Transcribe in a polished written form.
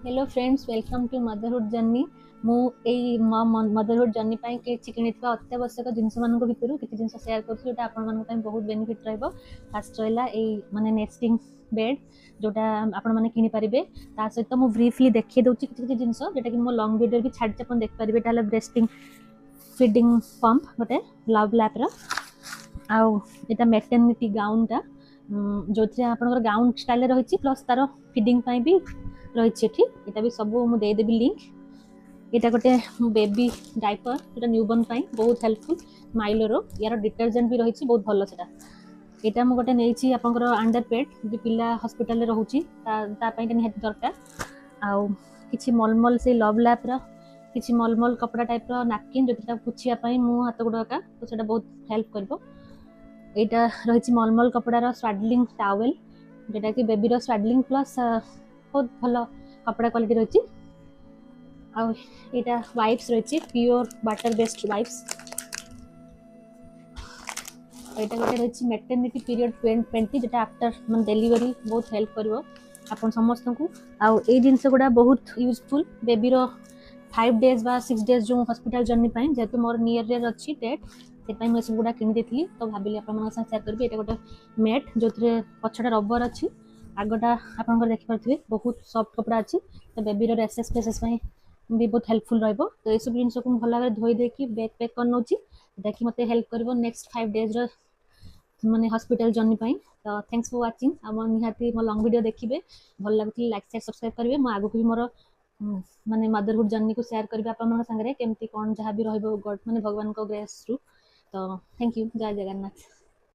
Hello friends, welcome to motherhood journey. ମୁଁ ଏଇ ମଦରହୁଡ୍ journey ପାଇଁ କିଛି କିଣିଥିବା ଅତ୍ୟାବଶ୍ୟକ ଜିନିଷମାନଙ୍କ ଭିତରୁ କିଛି ଜିନିଷ ସେୟାର କରୁଛି, ଯେଉଁଟା ଆପଣମାନଙ୍କ ପାଇଁ ବହୁତ ବେନିଫିଟ୍ ରହିବ। ଫାଷ୍ଟ ରହିଲା ଏଇ ମାନେ ନେଷ୍ଟିଂ ବେଡ୍, ଯେଉଁଟା ଆପଣମାନେ କିଣିପାରିବେ। ତା ସହିତ ମୁଁ ବ୍ରିଫଲି ଦେଖେଇ ଦେଉଛି କିଛି କିଛି ଜିନିଷ, ଯେଉଁଟାକି ମୋ ଲଙ୍ଗ ଭିଡ଼ିଓରେ ବି ଛାଡ଼ିଛି, ଆପଣ ଦେଖିପାରିବେ। ଏଇଟା ହେଲା ବ୍ରେଷ୍ଟିଂ ଫିଡ଼ିଂ ପମ୍ପ ଗୋଟେ ଲଭ୍ ଲ୍ୟାପ୍ର। ଆଉ ଏଇଟା ମେଟର୍ନିଟି ଗାଉନଟା, ଯେଉଁଥିରେ ଆପଣଙ୍କର ଗାଉନ୍ ଷ୍ଟାଇଲ୍ରେ ରହିଛି, ପ୍ଲସ୍ ତାର ଫିଡ଼ିଂ ପାଇଁ ବି ରହିଛି ଏଠି। ଏଇଟା ବି ସବୁ ମୁଁ ଦେଇଦେବି ଲିଙ୍କ୍। ଏଇଟା ଗୋଟେ ବେବି ଡାଇପର, ଯେଉଁଟା ନ୍ୟୁବର୍ନ ପାଇଁ ବହୁତ ହେଲ୍ପଫୁଲ୍, ମାଇଲୋର। ୟାର ଡିଟରଜେଣ୍ଟ ବି ରହିଛି, ବହୁତ ଭଲ ସେଟା। ଏଇଟା ମୁଁ ଗୋଟେ ନେଇଛି ଆପଣଙ୍କର ଅଣ୍ଡର ପେଡ୍, ଯଦି ପିଲା ହସ୍ପିଟାଲରେ ରହୁଛି ତା ପାଇଁ ଏଇଟା ନିହାତି ଦରକାର। ଆଉ କିଛି ମଲମଲ, ସେଇ ଲଭ୍ ଲ୍ୟାପ୍ର କିଛି ମଲମଲ କପଡ଼ା ଟାଇପ୍ର ନାପକିନ୍, ଯେଉଁଥିରେ ତାକୁ ପୋଛିବା ପାଇଁ ମୁହଁ ହାତ ଗୋଡ଼ ଏକା, ତ ସେଇଟା ବହୁତ ହେଲ୍ପ କରିବ। ଏଇଟା ରହିଛି ମଲମଲ କପଡ଼ାର ସ୍ୱାଡଲିଂ ଟାୱେଲ୍, ଯେଉଁଟାକି ବେବିର ସ୍ୱାଡଲିଂ ପ୍ଲସ୍ ବହୁତ ଭଲ କପଡ଼ା କ୍ୱାଲିଟି ରହିଛି। ଆଉ ଏଇଟା ୱାଇପ୍ସ ରହିଛି, ପିଓର ୱାଟର ବେସ୍ଡ ୱାଇପ୍ସ। ଏଇଟା ଗୋଟେ ରହିଛି ମେଟର୍ନିଟି ପିରିୟଡ଼ ପେଣ୍ଟି, ଯେଟା ଆଫ୍ଟର ମାନେ ଡେଲିଭରି ବହୁତ ହେଲ୍ପ କରିବ ଆପଣ ସମସ୍ତଙ୍କୁ। ଆଉ ଏଇ ଜିନିଷ ଗୁଡ଼ା ବହୁତ ୟୁଜଫୁଲ୍ ବେବିର 5 ଡେଜ୍ ବା 6 ଡେଜ୍ ଯେଉଁ ହସ୍ପିଟାଲ ଜର୍ଣ୍ଣି ପାଇଁ। ଯେହେତୁ ମୋର ନିୟରରେ ଅଛି ଡେଟ୍, ସେଥିପାଇଁ ମୁଁ ଏସବୁ ଗୁଡ଼ା କିଣିଦେଇଥିଲି, ତ ଭାବିଲି ଆପଣମାନଙ୍କ ସାଙ୍ଗେ ସେୟାର କରିବି। ଏଇଟା ଗୋଟେ ମ୍ୟାଟ୍, ଯେଉଁଥିରେ ପଛଟା ରବର ଅଛି, ଆଗଟା ଆପଣଙ୍କର ଦେଖିପାରୁଥିବେ ବହୁତ ସଫ୍ଟ କପଡ଼ା ଅଛି। ତ ବେବିର ରେସେସ୍ ଫେସେସ୍ ପାଇଁ ବି ବହୁତ ହେଲ୍ପଫୁଲ୍ ରହିବ। ତ ଏସବୁ ଜିନିଷକୁ ମୁଁ ଭଲ ଭାବରେ ଧୋଇ ଦେଇକି ବ୍ୟାଗ୍ ପ୍ୟାକ୍ କରିନେଉଛି, ଯେଉଁଟାକି ମୋତେ ହେଲ୍ପ କରିବ ନେକ୍ସଟ 5 ଡେଜ୍ର ମାନେ ହସ୍ପିଟାଲ ଜର୍ଣ୍ଣି ପାଇଁ। ତ thanks for watching. ଆଉ ମୋ ନିହାତି ମୋ ଲଙ୍ଗ ଭିଡ଼ିଓ ଦେଖିବେ, ଭଲ ଲାଗୁଥିଲେ ଲାଇକ୍, ସେୟାର, ସବସ୍କ୍ରାଇବ୍ କରିବେ। ମୁଁ ଆଗକୁ ବି ମୋର ମାନେ ମଦରହୁଡ୍ ଜର୍ଣ୍ଣିକୁ ସେୟାର କରିବି ଆପଣମାନଙ୍କ ସାଙ୍ଗରେ, କେମିତି କ'ଣ ଯାହା ବି ରହିବ ଗଡ୍ ମାନେ ଭଗବାନଙ୍କ ଗ୍ରେସ୍ରୁ। ତ thank you, Jay Jagannath.